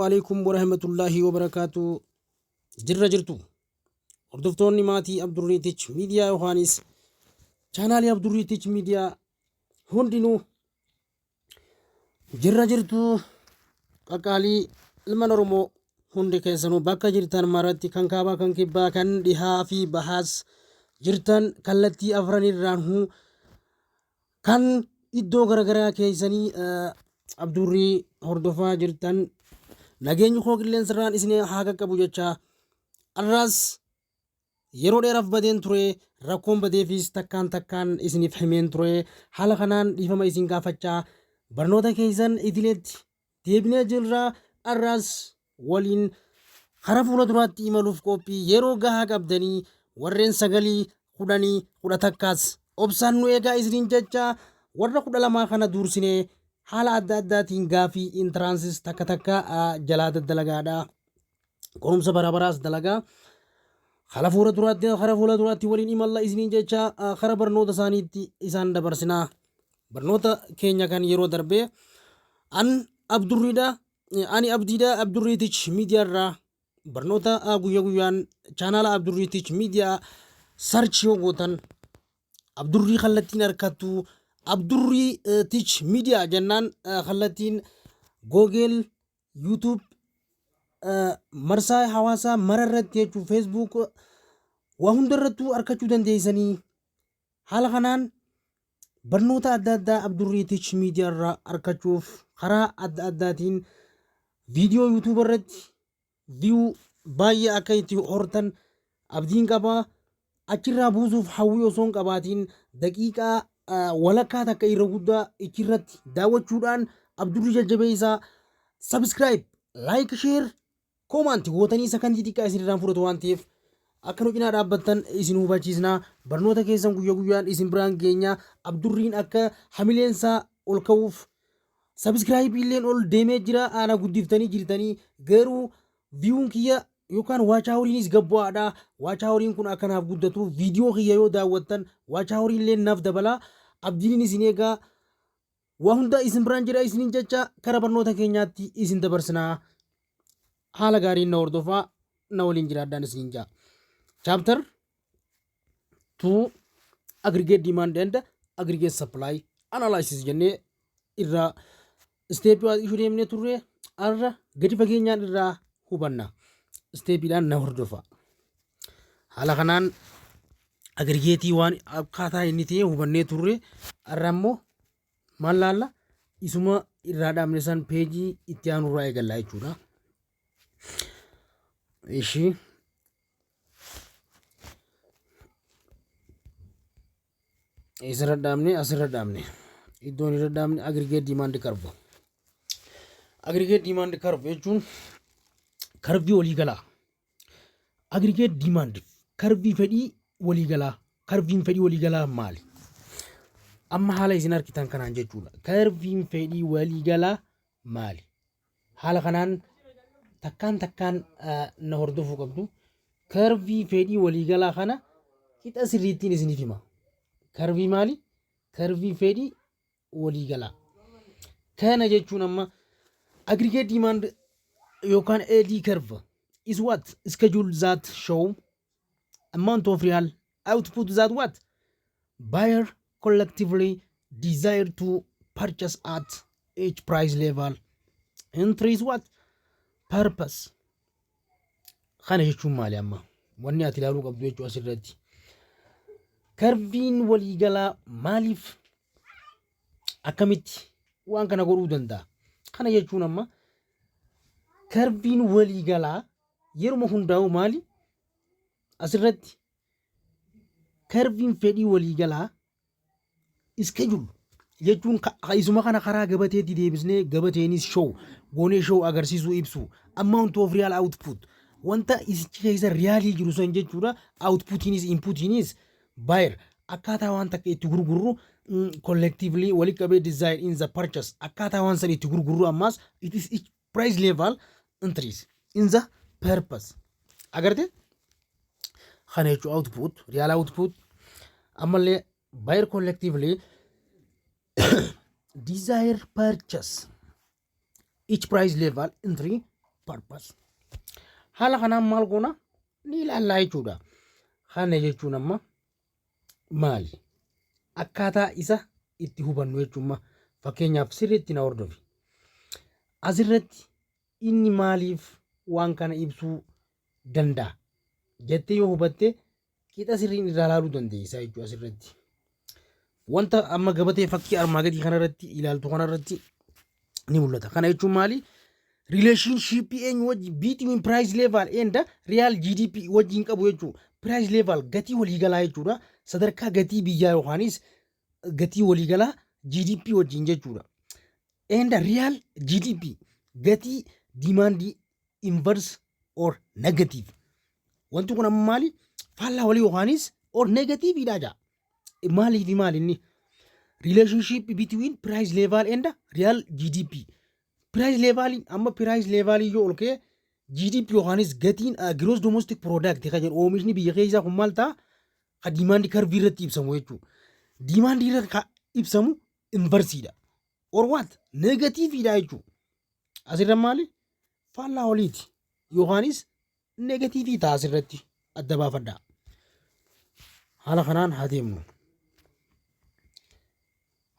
Alaikum warahmatullahi wabarakaatu. Jirra jirtu hordoftoonni maatii Abdurriitich Miidiyaa yookaanis chaanaalii Abdurriitich Miidiyaa hundinuu, jirra jirtu qaqqaalii ilman Oromoo hundi keessanuu, bakka jirtan maratti, kan kaabaa, kan kibbaa, kan dhihaa fi bahaas jirtan, kallattii afranirraan huu kan iddoo garagaraa keessanii Abdurrii hordofaa jirtan, nageenyi koo qilleensarraan isin haa qaqqabu jecha, arraas yeroo dheeraaf badeen ture. Rakkoon badeefis takkaan takkaan isiniif himeen ture. Haala kanaan dhiifama isin gaafachaa barnoota keessan idileetti deebinee jirra. Arraas waliin karaa fuula duraatti imaluuf qophii yeroo gahaa qabdanii, warreen 9, 10, 11s obsaan nu eegaa isiniin jecha, warra 12 kana duursinee haala adda addaatiin gaafii entrances takka takka jalaa daddalagaadha. Qorumsa bara baraas dalagaa. Kara fuula duraatti waliin imalla isiniin jecha, kara barnoota isaaniitti isaan dabarsinaa. Barnoota keenya kan yeroo darbee an Abdurriidha. Ani Abdiidha, Abdurriitich Miidiyaa irraa. Barnoota guyya guyyaan chaanaala Abdurriitich Miidiyaa search yoo gootan Abdurrii kallattiin harkattu. Abdurrii Tich Miidiyaa jennaan kallattiin Google, YouTube, marsaa hawaasaa mara irratti jechuun Facebook, waa hunda irrattuu argachuu dandeessanii. Haala kanaan barnoota adda addaa Abdurrii Tich Miidiyaa irraa argachuuf karaa adda addaatiin viidiyoo YouTube irratti view baay'ee akka itti hortan abdiin qaba. Achirraa buusuuf hawwii osoo hin qabaatiin daqiiqaa walakkaa takka irra guddaa ichirratti daawwachuudhaan Abdurrii jajjabeessaa. Subscribe, like, share, comment gootanii sakandii xiqqaa isin irraan fudhatu waan ta'eef akka nu cinaa dhaabbattan isin hubachiisna. Barnoota keessan guyya guyyaan isin biraan geenya. Abdurriin akka hamileensaa ol ka'uuf subscribe illeen ol deemee jira, ana guddiftanii jirtanii, garuu viewun kiyya yookaan watch houriinis gabbu'aadha. Watch houriin kun akkanaaf guddatu viidiyoo kiyya yoo daawwattan watch houriin illee naaf dabala. Abdiin isin eegaa, waa hunda isin biraan jira isiniin jecha, kara barnoota keenyaatti isin dabarsinaa. Haala gaariin na hordofaa, na waliin jiraadhaan isiniin jaa. Chapter 2, aggregate demand and aggregate supply analysis jennee irraa stepii ishuu deemnee turre, har'a gadi fageenyaan irraa hubanna. Stepiidhaan na hordofa. Haala kanaan aggregateii waan akkaataa inni ta'e hubannee turre. Har'a immoo maal laalla? Isuma irraa dhaabne san peejii itti aanu irraa eegallaa jechuudha. Ishii eessarra dhaabne? Asirra dhaabne. Iddoon irra dhaabne aggregate demand curve. Aggregate demand curve jechuun curveii waliigalaa. Aggregate demand, curveii fedhii waliigalaa. Curveiin fedhii waliigalaa maali? Amma haala isin argitan kanaan jechuudha. Curveiin fedhii waliigalaa maali? Haala kanaan takkaan takkaan na hordofuu qabdu. Curveii fedhii waliigalaa kana qixa sirriittiin isiniif hima. Curveii maali? Curveii fedhii waliigalaa. Kana jechuun amma aggregate demand yookaan AD curve is what? Schedule that show amount of real output that what? Buyer collectively desire to purchase at each price level entries what? Purpose. Kana jechuun maali amma? Wanni ati ilaaluu qabdu jechuu asirratti. Curveiin waliigalaa maaliif, akkamitti waan kana godhuu danda'a? Kana jechuun amma curveiin waliigalaa yeruma hundaa'u maali? Asirratti curveiin fedhii waliigalaa schedule jechuun isuma kana karaa gabateetti deebisnee, gabateenis show goonee show agarsiisuu, ibsu amount of real output, wanta isichi keessa realii jiru san jechuudha. Outputiinis inputiinis buyer akkaataa waan takka itti gurgurru collectively walitti qabee desire in the purchase, akkaataa waan san itti gurgurru. Ammaas it is each price level entries in the purpose. Agarte, kana jechuun output, real output, ammallee buyer collectively desire purchase each price level entry Purpose. Haala kanaan maal goona ni ilaallaa jechuudha. Kana jechuun amma maali? Akkaataa isa itti hubannu jechuun fakkeenyaaf sirriitti na hordofi. Asirratti inni maaliif waan kana ibsuu danda'a jettee yoo hubatte, qixa sirriin irraa ilaaluu dandeessa jechuudha asirratti. Wanta amma gabatee fakkii armaa gadii kanarratti ilaaltu kanarratti ni mul'ata. Kana jechuun maali? Relationship eenyu wajjin? Between price level and real GDP wajjin qabu jechuudha. Price level gatii waliigalaa jechuudha. Sadarkaa gatii biyyaa yookaanis gatii waliigalaa GDP wajjin jechuudha. And real GDP gatii demandii inverse or negative. Wanti kun amma maali? Faallaa walii yookaanis or negative dha jaa. Maaliif maali inni? Relationship between price level and real GDP. Price level amma price level yoo ol ka'e, GDP yookaanis gatiin gross domestic product kan jedhu, oomishni biyya keessaa kun maal ta'a? Ka demand curve irratti ibsamu jechuudha. Demand irratti ka ibsamu inversiidha. Or what? Negativeidha jechuudha. Asirra maali? Faallaa oliiti. Yookaanis negative ta'a, asirratti adda baafadhaa. Haala kanaan haa deemnu.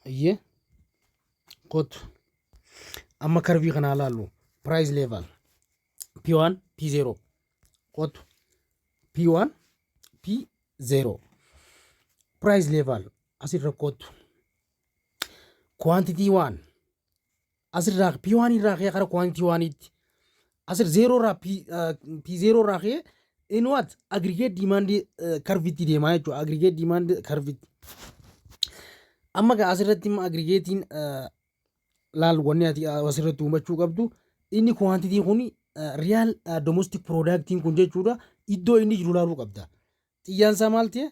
Hayyee, kottu. Amma curve kanaa laallu. Price level P1 P0, kottu. P1 P0 price level asirra kottu. Quantity 1 asirraa P1 irraa ka'ee kara quantity 1tti asir 0 irraa P0 irraa ka'ee in what aggregate demand curve'itti deemaa jechuudha. Aggregate demand curve'itti. Amma gaa asirratti immoo aggregatein laal, wanni ati asirratti hubachuu qabdu inni quantity kun real domestic productiin kun jechuudha, iddoo inni jiru laaluu qabda. Xiyyaan isaa maal ta'e?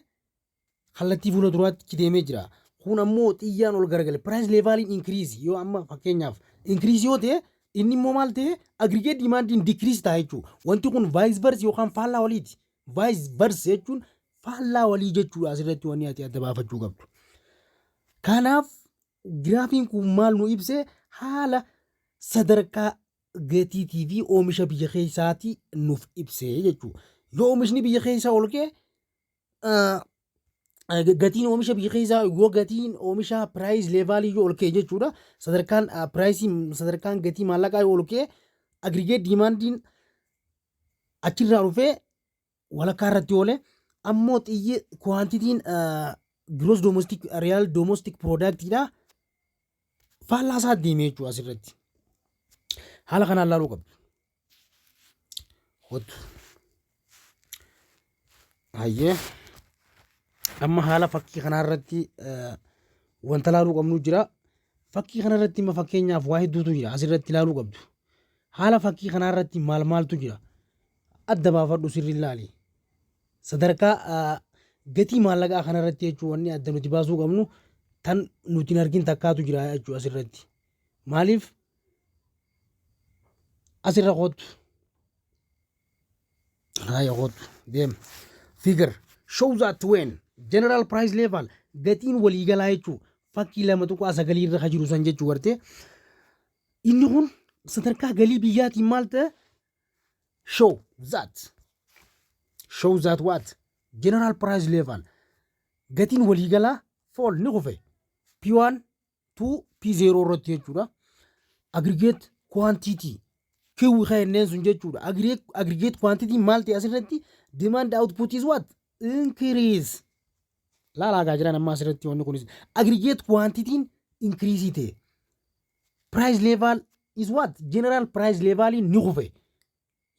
Kallattii fuula duraatti deemee jira. Kun ammoo xiyyaan ol garagale. Price leveliin increase yoo amma fakkeenyaaf increase yoo ta'e, inni immoo maal ta'e? Aggregate demandiin decrease ta'a jechuudha. Wanti kun vice versa yookaan faallaa waliiti. Vice versa jechuun faallaa walii jechuudha, asirratti wanni ati adda baafachuu qabdu. Kanaaf giraafiin kun maal nu ibsee? Haala sadarkaa gatiitii fi oomisha biyya keessaati nuuf ibsee jechuudha. Yoo oomishni biyya keessaa ol ka'e, gatiin oomisha biyya keessaa, yoo gatiin oomisha price levelii yoo ol ka'e jechuudha. Sadarkaan priceii, sadarkaan gatii maallaqaa yoo ol ka'e, aggregate demandiin achirraa dhufee walakkaa irratti oole. Ammoo xiyyi quantityn gross domestic, real domestic productidha. Faallaa isaa deemee jechuudha asirratti. Haala kanaan laaluu qabdu. Kottu. Hayyee. Amma haala fakkii kanaa irratti wanta laaluu qabnu jira. Fakkii kana irratti imma fakkeenyaaf waa hedduutu jira asirratti ilaaluu qabdu. Haala fakkii kanaa irratti maal maaltu jira? Adda baafadhu, sirri ilaali. Sadarkaa gatii maallaqaa kana irratti jechuun wanni adda nuti baasuu qabnu tan nuti hin argin takkaatu jira jechuudha asirratti. Maaliif? Asirra kottu. Haaya, kottu, deem. Figure show that when general price level, gatiin waliigalaa jechuun fakkii 2.9 irra kan jiru san jechuu gartee, inni kun sadarkaa galii biyyaatiin maal ta'e? Show that what? General price level, gatiin waliigalaa fall, ni kufe, P1 to P0 irratti jechuudha. Aggregate quantity Q kenneen sun jechuudha. Aggregate quantity maal ta'e asirratti? Demand output is what? Increase. Laalaa gaa jiran, amma asirratti wanni kunis aggregate quantity increase ta'e. Price level is what? General price level ni kufe.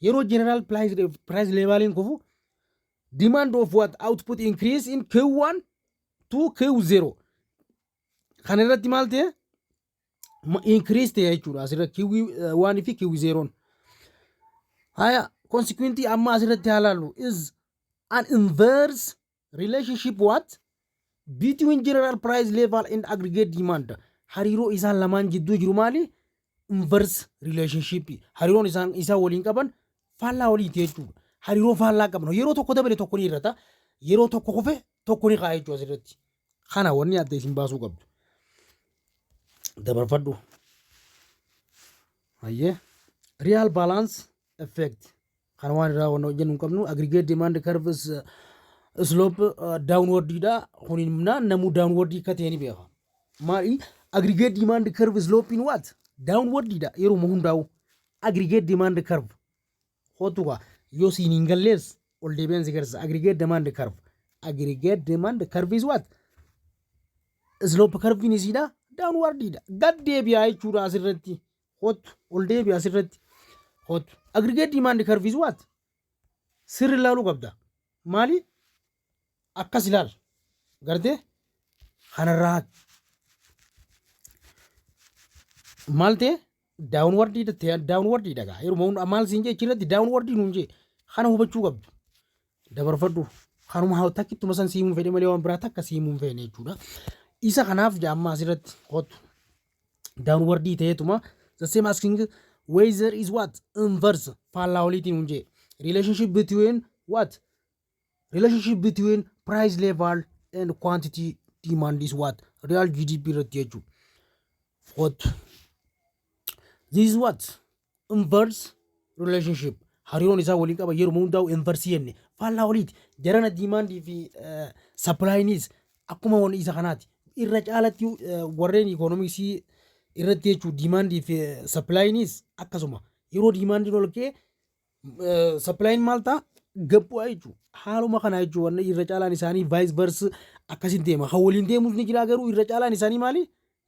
Yeroo general price level kufu, demand of what? Output increase in Q1 to Q0. Kana irratti maal ta'e? Increase ta'e jechuudha asirra Q1 fi Q0. Haya, consequently amma asirratti haa laallu is an inverse relationship what? Between general price level and aggregate demand. Hariiroo isaan lamaan jidduu jiru maali? Inverse relationship. Hariiroon isaan waliin qaban faallaa waliiti jechuudha. Hariiroo faallaa qabna. Yeroo tokko dabale tokko ni hir'ata. Yeroo tokko kufe tokko ni ka'a jechuudha asirratti. Kana wanni adda isin baasuu qabdu. Dabarfadhu. Hayyee. Real balance effect. Kana waan irraa waan hojjennu hin qabnu. Aggregate demand curves slope downward dha. Kun namuu downward akka ta'e ni beeka. Maali? Aggregate demand curve slope in what? Downward dha yeroo hundaa'u. Aggregate demand curve. Hotu kaa yoo siin hin gallees ol deebi'an si garsiisa. Aggregate demand curve. Aggregate demand curve is what? Slope curve isiidha. Downward dha. Gad deebi'aa jechuudha asirratti. Hotu ol deebi'a asirratti. Hotu. Aggregate demand curve is what? Sirri ilaaluu qabda. Maali? Akkas ilaal. Gartee? Kanarraa maal ta'e? Downward ta'e, downward dhagaa. Yeroo hunda maal siin jee achirratti downward nuun jee, kana hubachuu qabdu. Dabarfadhu. Kanuma haa takkituma san siimuu fedhe malee waan biraa takka siimuu hin feene jechuudha. Isa kanaaf jaamma asirratti hotu. Downward ta'eetuma the same asking whether is what? Inverse, faallaa waliitiin nuun jee. Relationship between what? Relationship between price level and quantity demand is what? Real GDP irratti jechuudha. What? This is what? Inverse relationship. Hariiroon isaa waliin qaba yeroo hundaa'u inverse jenne, faallaa waliiti. Jarana demandii fi supplynis akkuma waan isa kanaati. Irra caalatti warreen economicsii irratti jechuudha, demandii fi supplynis akkasuma, yeroo demandiin ol ka'e supplyin maal ta'a? Gad bu'aa jechuudha. Haaluma kana jechuudha, wanni irra caalaan isaanii vice versa akkasin deema. Kan waliin deemus ni jira, garuu irra caalaan isaanii maali?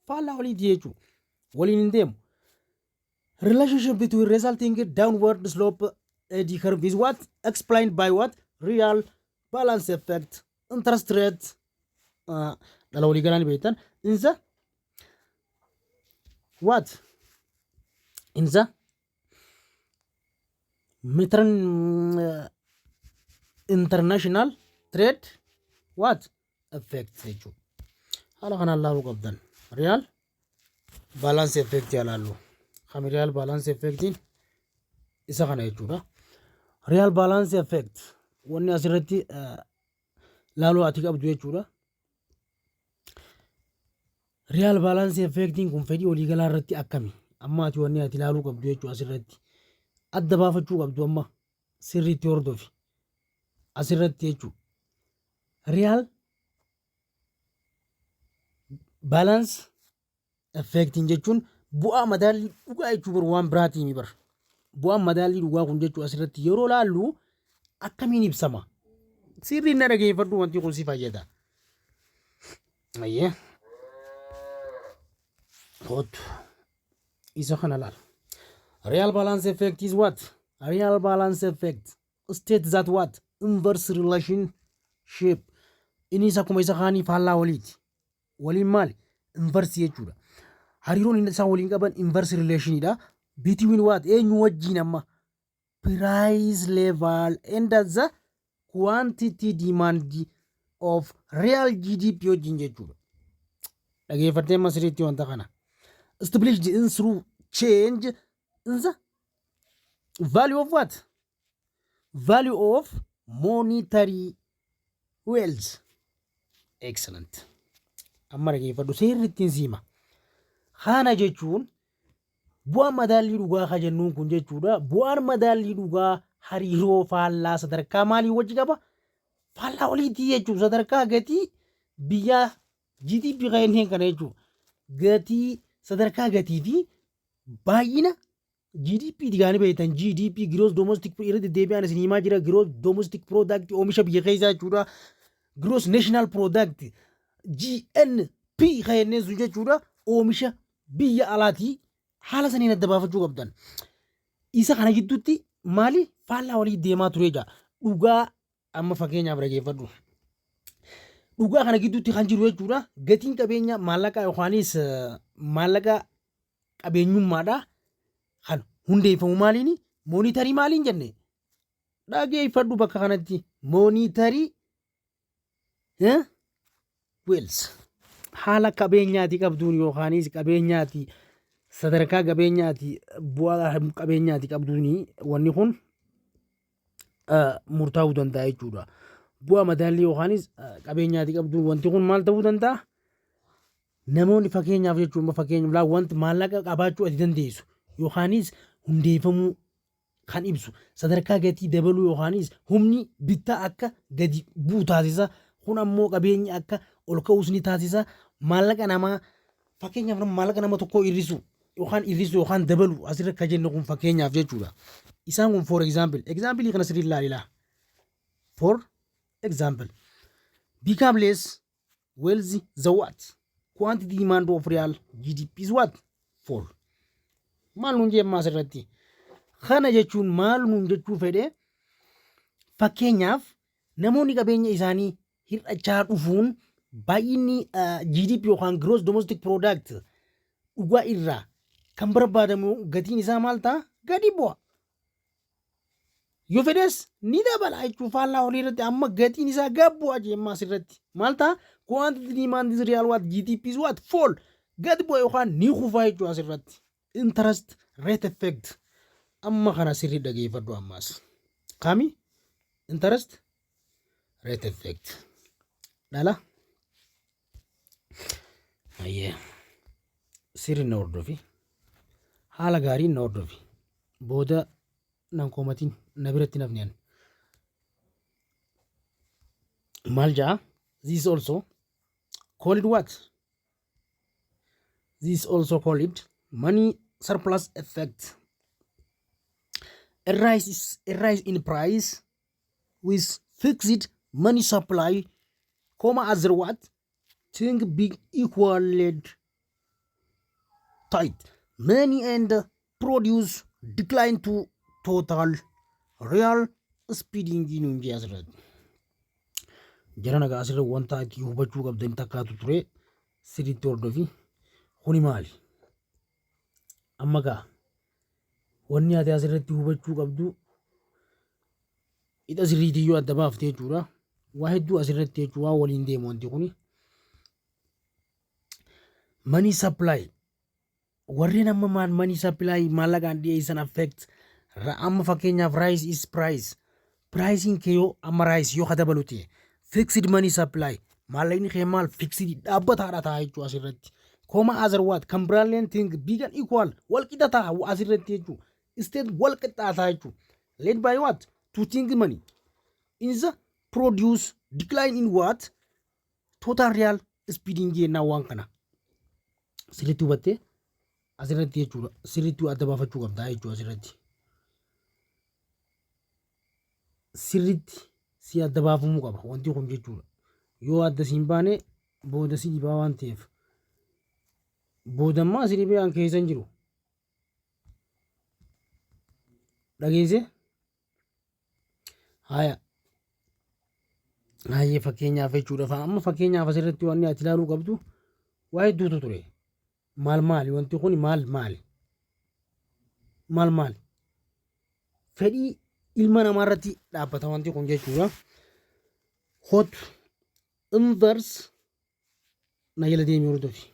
Faallaa waliiti jechuudha. Waliin hin deemu. Relationship between resulting downward slope AD curve is what? Explained by what? Real balance effect, interest rate, dhala walii galaa ni beektan. In the what? In the international trade what? Effect jechuudha. Haala kanaan laaluu qabdan. Real balance effect ilaallu. Kami real balance effectiin? Isa kana jechuudha. Real balance effect wanni asirratti laaluu ati qabdu jechuudha. Real balance effectiin kun fedhii waliigalaa irratti akkami? Amma ati wanni ati ilaaluu qabdu jechuudha, asirratti. Adda baafachuu qabdu, amma sirriitti hordofi. Asirratti jechuudha. Real balance effectiin jechuun bu'aa madaallii dhugaa jechuu bar, waan biraatiin bar. Bu'aan madaallii dhugaa kun jechuudha, asirratti yeroo laallu akkamiin ibsama? Sirriin na dhageeffadhu, wanti kun si fayyada. Ayyee. Kootu. Isa kana laal. Real balance effect is what? Real balance effect state that what? Inverse relationship. Innis akkuma isa kaanii faallaa waliiti. Waliin maali? Inverse jechuudha. Hariiroon inni isaan waliin qaban inverse relationidha. Between what? Eenyu wajjin amma? Price level and the quantity demand of real GDP wajjin jechuudha. Dhageeffattee amma sirriitti wanta kana. Established in through change in the value of what? Value of monetary wealth. Excellent. Amma dhageeffadhu, seerri siima. Kana jechuun bu'aan madaallii dhugaa ka jennuun kun jechuudha. Bu'aan madaallii dhugaa hariiroo faallaa sadarkaa maalii wajji qaba? Faallaa oliitii jechuudha. Sadarkaa gatii biyyaa GDP kan inni kana jechuudha. Gatii, sadarkaa gatii fi baay'ina GDP gaanii beektan. GDP, gross domestic, irra deddeebi'aan isin himaa jira. Gross domestic product, oomisha biyya keessaa jechuudha. Gross national product, GNP kan jenneen sun jechuudha. Oomisha biyya alaatii haala saniin adda baafachuu qabdan. Isa kana gidduutti maali? Faallaa walii deemaa ture jira. Dhugaa amma fakkeenyaaf dhageeffadhu. Dhugaa kana gidduutti kan jiru jechuudha. Gatiin qabeenya maallaqaa yookaanis maallaqa qabeenyummaadha. Kan hundeeffamu maaliini? Monetary maaliin jenne? Dhageeffadhu bakka kanatti. Monetary wealth. Haala qabeenyaati qabduun yookaanis qabeenyaati, sadarkaa qabeenyaati, bu'aa qabeenyaati qabduuni wanni kun murtaa'uu danda'a jechuudha. Bu'aa madaallii yookaanis qabeenyaati qabduun wanti kun maal ta'uu danda'a? Namoonni fakkeenyaaf jechuun, fakkeenyaaf wanti maallaqa qabaachuu ati dandeessu yookaanis hundeeffamuu Kan ibsu sadarkaa gatii dabaluu yookaanis humni bittaa akka gadi bu'u taasisa. Kun ammoo qabeenyi akka ol ka'us ni taasisa. Maallaqa namaa, fakkeenyaaf, maallaqa nama tokkoo hir'isuu yookaan hir'isuu yookaan dabaluu asirra akka jennu kun fakkeenyaaf jechuudha. Isaan kun for example, example kana sirrii ilaalilaa. For example, become less wealthy, the what? Quantity demand of real GDP is what? Fall. Maal nuun jee asirratti? Kana jechuun maal nuun jechuu fedhe? Fakkeenyaaf, namoonni qabeenya isaanii hir'achaa dhufuun baay'inni GDP yookaan gross domestic product dhugaa irraa kan barbaadamu gatiin isaa maal ta'a? Gadi bu'a. Yoo fedhes ni dabala jechuun faallaa olii irratti amma gatiin isaa gad bu'a jemmaa asirratti. Maal ta'a? Quantity demand is real what? GDP is what? Fall. Gadi bu'a yookaan ni kufa jechuudha asirratti. Interest rate effect. Amma kana sirrii dhageeffadhu ammaas. Kami? Interest rate effect. Dhala. Ayyee. Sirri na hordofi. Haala gaariin na hordofi. Booda nan komatiin na biratti nafni an. Maal ja'a? This also called what? This also called money surplus effect. A rise in price with fixed money supply, comma, other what? Thing being equally tight. Money and produce decline to total real spending nuun jee asirratti. Jara nagaa, asirra wanta ati hubachuu qabdan takkaatu ture, sirriitti hordofi. Kuni maali? Amma gaa wanni ati asirratti hubachuu qabdu hidha sirriitiyyuu adda baaftee jechuudha. Waa hedduu asirratti jechuudha, waa waliin deemu wanti kuni. Money supply, warreen amma maal money supply maallaqaan dhiyeessan affect. Amma fakkeenyaaf rise is price, pricing kee yoo amma rise yoo dabalu ta'e, fixed money supply, maallaqni kee maal fixed dhaabbataadha ta'a jechuudha asirratti. Comma, other what? Kan biraalleen thing being equal, wal qixa ta'a asirratti jechuudha. State wal qixxaataa jechuudha. Led by what? To think money in the produce decline in what? Total real spending jennaan. Waan kana sirriitti hubattee asirratti jechuudha, sirriitti adda baafachuu qabdaa jechuudha. Asirratti sirriitti si adda baafamuu qaba wanti kun jechuudha. Yoo adda siin baane booda si dhibaa waan ta'eef, boodammaa si dhibee an keessa hin jiru. Dhageesse? Haya, hayyee, fakkeenyaaf jechuudha. Amma fakkeenyaaf asirratti wanni ati ilaaluu qabdu waa hedduutu ture. Maal maali wanti kun? Maal maali? Maal maali? Fedhii ilma namaa irratti dhaabbata wanti kun jechuudha. Hot inverse na jala deemi, hordofi.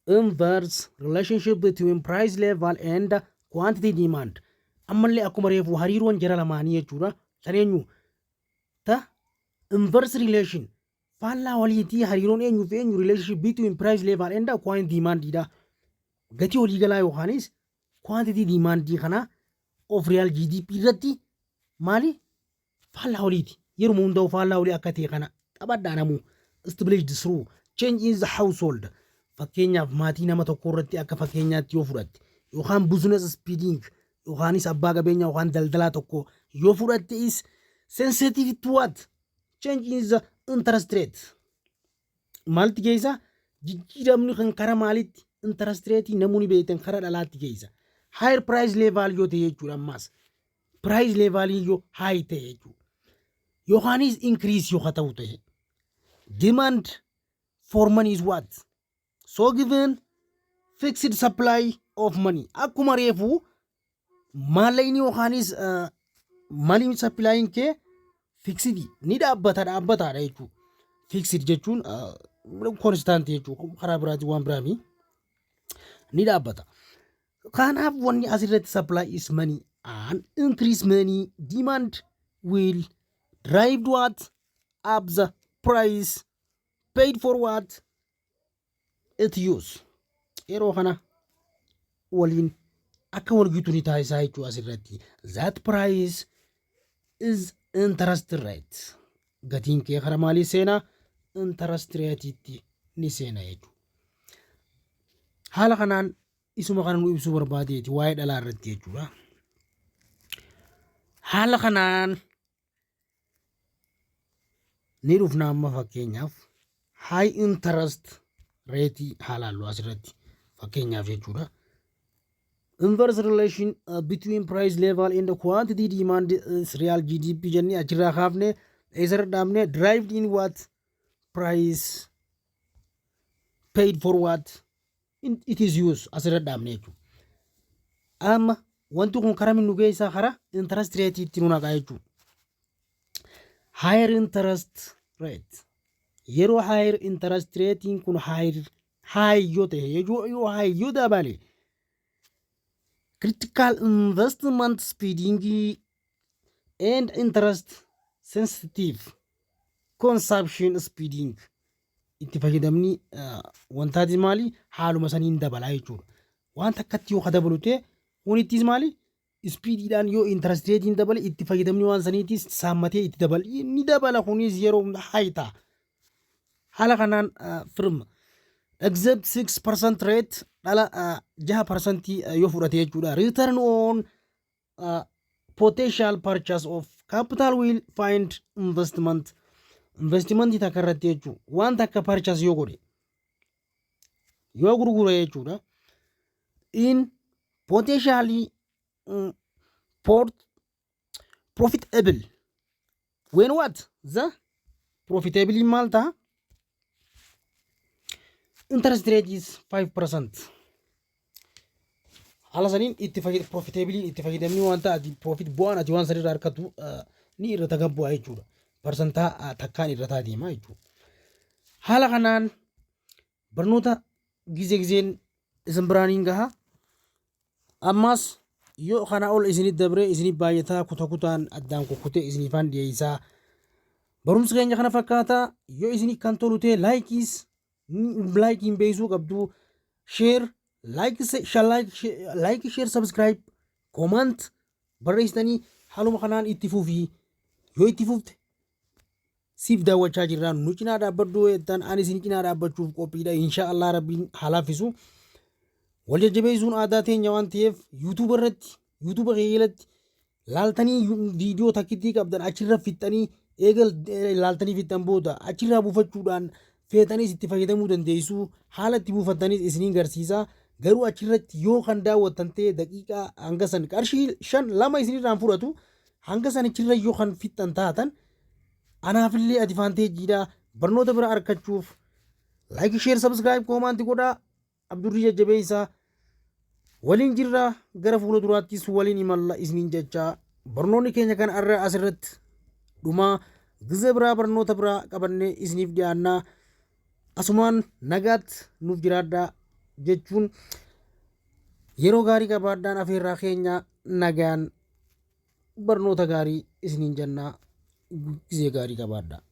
Inverse relationship between price level and quantity demand. Ammallee akkuma reefu hariiroon jara lamaanii jechuudha. San eenyu? Ta inverse relation, faallaa waliitii. Hariiroon eenyu fi eenyu? Relationship between price level and quantity demand dha. Gatii waliigalaa yookaanis quantity demand kana of real GDP irratti maali? Faallaa waliiti. Yeruma hundaa'u faallaa walii akka ta'e kana qabadhaa namuu. Established through change in the household. Fakkeenyaaf, maatii nama tokko irratti akka fakkeenyaatti yoo fudhatte, yookaan business spending, yookaanis abbaa qabeenyaa yookaan daldalaa tokko yoo fudhatte, is sensitive to what? Change in the interest rate. Maalti geessa? Jijjiiramni kan kara maalitti? Interest rate namoonni beektan kara dhalaatti geessa. Higher price level yoo ta'e jechuudha ammaas. Price level yoo high ta'e jechuudha. Yookaanis increase yoo ta'u ta'e. Demand for money is what? So given fixed supply of money. Akkuma reefu maallaqni yookaanis money supplying kee fixed ni dhaabbata, dhaabbataadha jechuudha. Fixed jechuun constant jechuudha. Karaa biraatiin waan biraami. Ni dhaabbata. Kanaaf wanni asirratti supply is money and increase money demand will drive what? Up the price paid for what? It use yeroo kana waliin akka walgitu ni taasisaa jechuudha asirratti. That price is interest rate. Gatiin kee kara maalii seenaa? Interest rate'itti ni seena jechuudha. Haala kanaan isuma kana nu ibsuu barbaadeeti waa'ee dhalaa irratti jechuudha. Haala kanaan ni dhufna. Amma fakkeenyaaf high interest rate haa laallu asirratti fakkeenyaaf jechuudha. Inverse relation between price level and the quantity demand is real GDP jennee achirraa kaafne eessarra dhaabne? Derived in what price paid for what it is used asirra dhaabne jechuudha. Amma wanti kun karaa nu geessaa? Karaa interest rate itti nu naqaa jechuudha. Higher interest rate, yeroo higher interest ratein kun higher high yoo ta'e, yoo high yoo dabale, critical investment spending and interest sensitive consumption spending, itti fayyadamni wantaati maali? Haaluma saniin dabalaa jechuudha. Wanta akkatti yoo dabalu ta'e kunittis maali? Speediidhaan yoo interest ratein dabale, itti fayyadamni waan saniitis saammatee itti dabala, ni dabala. Kunis yeroo hunda high ta'a. Haala kanaan firm accept 6% rate, dhala 6% yoo fudhate jechuudha. Return on potential purchase of capital will find investment takka irratti jechuudha. Waan takka purchase yoo godhe, yoo gurgure jechuudha. In potentially profitable when what the profitable maal ta'a? Interest rate is 5%. Haala saniin itti fayyad profitable, itti fayyadamni wanta ati profit, bu'aan ati waan sanirraa argatu ni irra tagabbu'a jechuudha. Parsantaa takkaan irra taa deema jechuudha. Haala kanaan barnoota gizee gizeen isin biraaniin gaha. Ammas yoo kana ol isinit dabree isinit baay'ataa, kuta kutaan addaan kukkutee isiniifaan dhiyeessaa. Barumsi keenya kana fakkaataa. Yoo isinii kan tolu ta'e likeiis likeiin beeksisuu qabdu, share, like, like, share, subscribe, comment barreessitanii haaluma kanaan itti fufii. Yoo itti fufte siif daawwachaa jirra, nu cinaa dhaabbadhu jettan, ani isin cinaa dhaabbachuuf qophiidha. Insha Allah Rabbiin haa laaffisu. Wal jajjabeessuun aadaa teenya waan ta'eef, YouTube irratti, YouTube keeyyalatti laaltanii, viidiyoo takkittii qabdan achirra fixxanii, eegal laaltanii fixxan booda achirraa buufachuudhaan feetanis itti fayyadamuu dandeessu. Haala itti buufattanis isiniin garsiisa. Garuu achirratti yoo kan daawwattan ta'e, daqiiqaa hanga san qarshii 5 2 isinirraan fudhatu, hanga san achirra yoo kan fixxan taatan anaafillee advantageiidha. Barnoota bira argachuuf like, share, subscribe, comment godhaa. Abdurrii jajjabeessaa waliin jirra, gara fuula duraattis waliin imalla isiniin jechaa, barnoonni keenya kan arra asirratti dhumaa. Gizee biraa barnoota biraa qabannee isiniif dhiyaannaa. Asumaan nagaatti nuuf jiraadhaa jechuun, yeroo gaarii qabaadhaan afeerraa keenya. Nagaan, barnoota gaarii isiniin jennaa, gizee gaarii qabaadhaa.